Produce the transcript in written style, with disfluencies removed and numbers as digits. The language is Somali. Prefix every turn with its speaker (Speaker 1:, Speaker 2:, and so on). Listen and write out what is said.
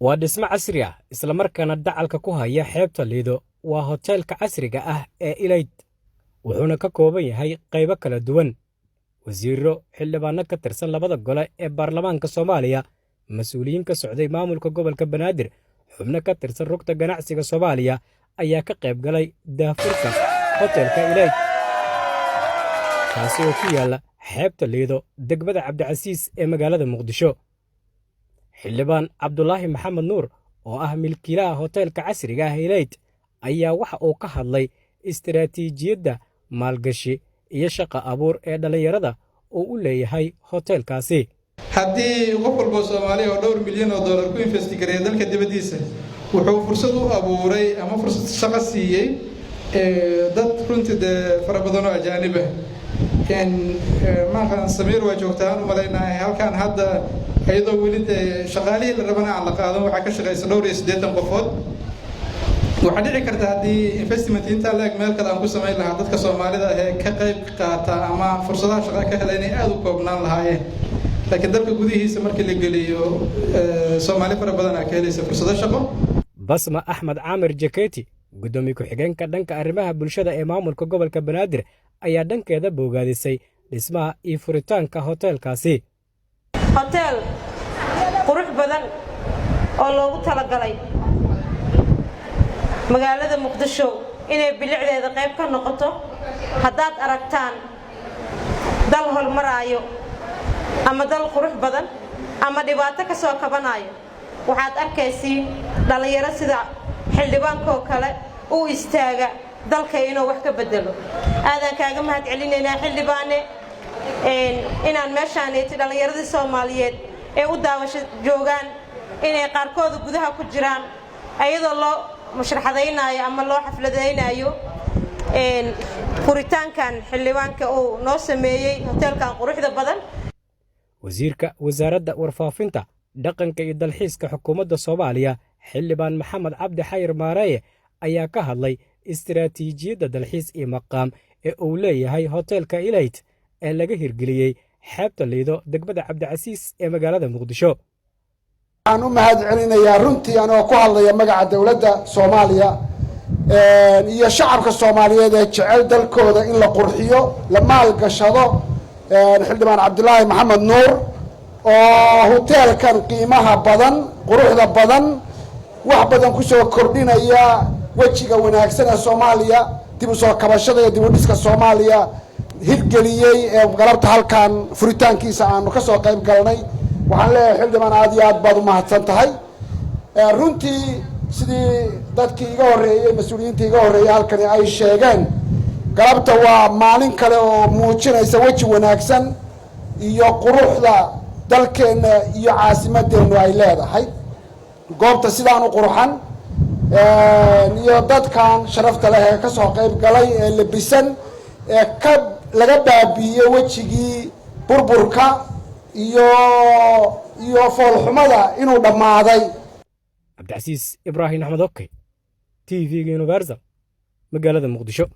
Speaker 1: Waa dhismo casri ah, islamarkaana dacalka ku haya xeebta Liido. Waa hoteelka casriga ah ee Elite, wuxuuna ka kooban yahay qaybo kala duwan. Wasiirro, xildhibaano ka tirsan labada gole ee baarlamaanka Soomaaliya, mas'uuliyiin ka socday maamulka gobolka Banaadir, xubno ka tirsan rugta ganacsiga Soomaaliya ayaa ka qayb galay daahfurka hoteelka Elite, kaasi oo ku yaalla xeebta Liido, degmada Cabdicasiis ee magaalada Muqdisho. Xildhibaan Cabdulaahi Maxamed Nuur oo ah milkiilaha hoteelka casriga ah Elite ayaa waxa uu ka hadlay istaraatiijiyadda maalgashi iyo shaqo abuur ee dhallinyarada uu u leeyahay hoteelkaasi.
Speaker 2: Haddii qof walboo Soomaaliya oo dhowr milyan oo dollar ku invest gareeya dalka dibaddiisa, wuxuu fursad u abuuray ama fursad shaqo siiyey dad runtii dee fara badan oo ajaanib ah. Maaqan Samiir waa joogtaan u malaynahay halkan hadda, iyadoo weli dee shaqaalihii la rabana aan la qaadan, waxaa ka shaqaysa dhowr iyo 80 qofood. Waxaa dhici karta haddii investment intaa la eg meel kale aan ku samayn lahaa, dadka Soomaalida ah ee ka qayb qaata ama fursadaha shaqa ka hela inay aada u koobnaan lahaayeen, laakiin dalka gudihiisa markii la geliyo, Soomaali fara badan aa ka helaysa fursado shaqo.
Speaker 1: Basma Axmed Caamir Jaketi, guddoomiye ku-xigeenka dhanka arrimaha bulshada ee maamulka gobolka Banaadir, ayaa dhankeeda boogaadisay dhismaha iyo furitaanka hoteelkaasi.
Speaker 3: Hoteel qurux badan oo loogu talagalay magaalada Muqdisho inay bilicdeeda qayb ka noqoto. Haddaad aragtaan dal hormaraayo ama dal qurux badan ama dhibaato ka soo kabanaayo, waxaad arkaysiin dhallinyaro sida xildhibaankaoo kale u istaaga dalka inuu wax ka bedelo. Aadaan kaaga mahad celinaynaa, xildhibaane, inaan meeshaaniti dhallinyaradii Soomaaliyeed ee u daawasho joogaan inay qaarkooda gudaha ku jiraan, ayadoo loo mushraxadaynaayo ama loo xafladaynayo furitaankan xildhibaanka uu noo sameeyey hoteelkan quruxda badan.
Speaker 1: Wasiirka Wasaaradda Warfaafinta, Dhaqanka iyo Dalxiiska xukuumadda Soomaaliya, Xildhibaan Maxamed Cabdi Xayir Maareeye, ayaa ka hadlay istiraatiijiyadda dalxiis iyo maqaam ee uu leeyahay hoteelka Elite ee laga hirgeliyey xeebta Liido, degmada Cabdicasiis ee magaalada Muqdisho.
Speaker 4: Waxaan u mahad celinayaa runtii, anoo ku hadlaya magaca dowladda Soomaaliya iyo shacabka Soomaaliyeed ee jecel dalkooda in la qurxiyo, la maalgashado, Xildhibaan Cabdilaahi Maxamed Nuur oo hoteelkan qiimaha badan, quruxda badan, wax badan kusoo kordhinaya wejiga wanaagsan ee Soomaaliya, dib u soo kabashada iyo dib u dhiska Soomaaliya hirgeliyey ee galabta halkan furitaankiisa aanu ka soo qayb galnay. Waxaan leeyahay, xildhibaan, aad iyo aad baad u mahadsan tahay. Runtii, sidii dadkii iga horreeyey, mas-uuliyiintii iga horreeyey halkani ay sheegeen, galabta waa maalin kale oo muujinaysa weji wanaagsan iyo quruxda dalkeenna iyo caasimadeennu ay leedahay. Goobta sidaan u qurxan iyo dadkan sharafta leh ee kasoo qayb galay ee labisan ee ka laga baabiiyey wejigii burburka iyo foolxumada inuu dhammaaday.
Speaker 1: Cabdicasiis Ibraahim Axmed, okay, TV-ga Universal, magaalada Muqdisho.